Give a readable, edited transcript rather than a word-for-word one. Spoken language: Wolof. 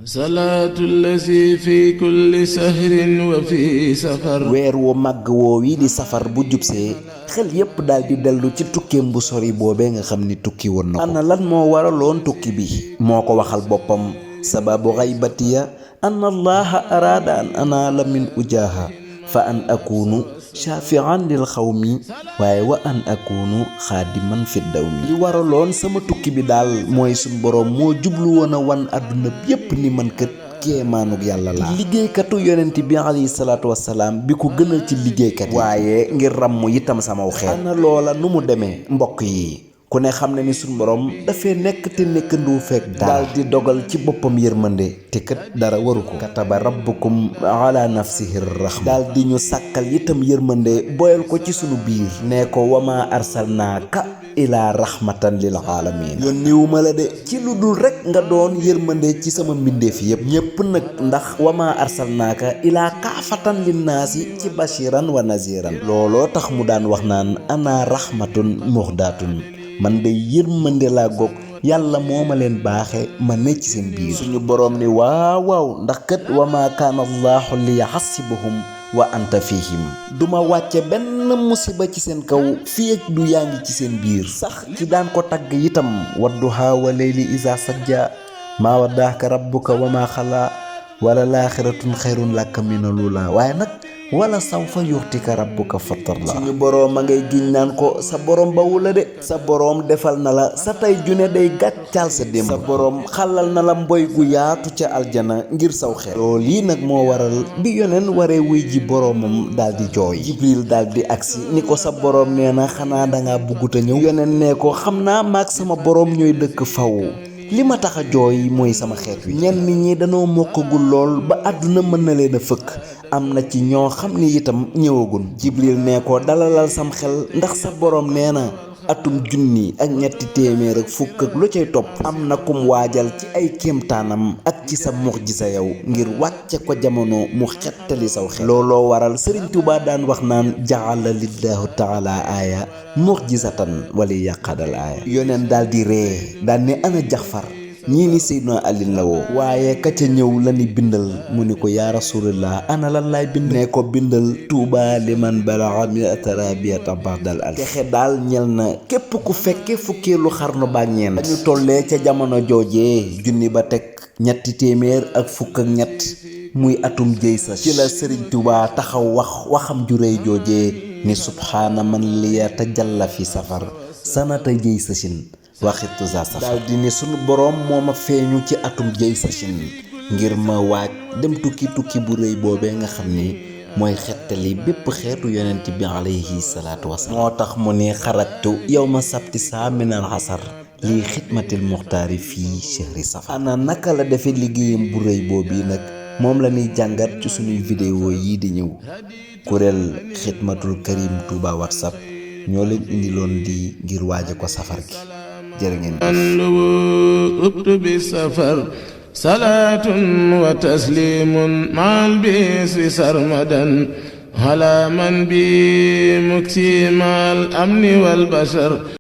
salaatu lazi fi kulli sahrin wa fi safar. weer wu màgg woo wi di safar bu jubsee xel yépp daal di dellu ci tukkeem bu sori boobee nga xam ni tukki woon na ko. ana lan moo waraloon tukki bi moo ko waxal boppam sababu xaybatiya an allaha araada an anaala min ujaaha fa an akunu shafian lil xawmi waaye wa an akunu xaadiman fi dawmi. li waraloon sama tukki bi daal mooy suñ boroom moo jublu woon a wan àdduna bi yépp ni man kat kéemaanug yàlla laa. liggéeykatu yonent bi alayhi salaatu wassalaam bi ko gënal ci liggéeykat yi. waaye ngir ràmm itam samaw xeet. ana loola nu mu demee mbokk yi ku ne xam ne ni suñ borom dafay nekk te nekkandu fekk daal di dogal ci boppam yërmande te kat dara waru ko. kataba rabbukum ala nafsihi rahma. daal di ñu sàkkal itam yërmande boyal ko ci sunu biir. ne ko wama arsalnaaka ilaa rahmatan lil alamin. yónniwuma la de ci lu dul rek nga doon yërmande ci sama mbindeef yépp ñépp nag ndax wama arsalnaaka ilaa kaafatan linnaasi ci bashiran wa naziran. looloo tax mu daan wax naan ana rahmatun muhdatun man de yërmande laa goog yàlla moo ma leen baaxe ma ne ci seen biir. suñu boroom ni waaw waaw ndax kat wa ma kaana allahu li yaxasibahum wa anta fihim. duma wàcce benn musiba ci seen kaw fii ak du yaa ngi ci seen biir. sax ci daan ko tagg itam wadduha wa layli iza sajja maa waddaaka rabbuka wa ma xalaa wala laaxiratun xayrun laka mina lula. waaye nag wala sawfa yuxtika rabbuka fatarda. suñu boroom a ngay giñ naan ko sa boroom bawu la de. sa boroom defal na la sa tey june day gàccaal sa démb. sa boroom xalal na la mboy gu yaatu ca aljana ngir saw xeet. loolu lii nag moo waral bi yoneen waree wuy ji boroomam daal di jooy. jibril daal di agsi ni ko sa boroom nee na xanaa dangaa bugguta ñëw. yoneen nee ko xam naa maag sama boroom ñooy dëkk faw li ma tax a jooy mooy sama xeet wi. ñenn ñi danoo mokkagul lool ba àdduna mën na leen a fëkk. am na ci ñoo xam ni itam ñëwagun. jibril nee ko dalalal sam xel ndax sa boroom nee na atum junni ak ñetti téeméer ak fukk ak lu cay topp am na kum waajal ci ay kéemtaanam ak ci sa muxjisa yow ngir wàcce ko jamono mu xettali saw xel. looloo waral Sëriñ Tuubaa daan wax naan jaala lillahu taala aaya muxjisatan wali yàqadal aaya. yoneen daal di ree daan ne ana jaxfar ñii ni Seydina Ali la woo. waaye ka ca ñëw la ni bindal mu ni ko yaa rasulillah ana lan laay bind. ne ko bindal tuuba liman balaxa mi'ata rabiyata ba'dal alf. texe daal ñel na képp ku fekke fukkeelu xarnu ba ñeent. dañu tollee ca jamono joojee junni ba teg ñetti téeméer ak fukk ak ñett muy atum jëy sa ci la Sëriñ Tuubaa taxaw waxam ju réy joojee ni subhaana man liya tajalla fi safar sanata jëy sa sin waxitu za safar. daal di ne sunu boroom moo ma feeñu ci atum jëy sa sin ngir ma waaj dem tukki bu rëy boobee nga xam ni mooy xettali bépp xeetu yonent bi alayhi salaatu wasalaam. moo tax mu ne xarajtu yawma sabti saa minal xasar lii xidmatil muxtaari fii shahri safar. ana naka la defee liggéeyam bu rëy boobu nag moom la ñuy jàngat ci sunuy vidéo yii di ñëw. kuréel xidmatul karim Touba WhatsApp ñoo leen indiloon di ngir waaje ko safar gi. jërë ngeen jëf. safar salaatun wa taslimun maal bisi sarmadan ala man bi muksimal amni wal bashar.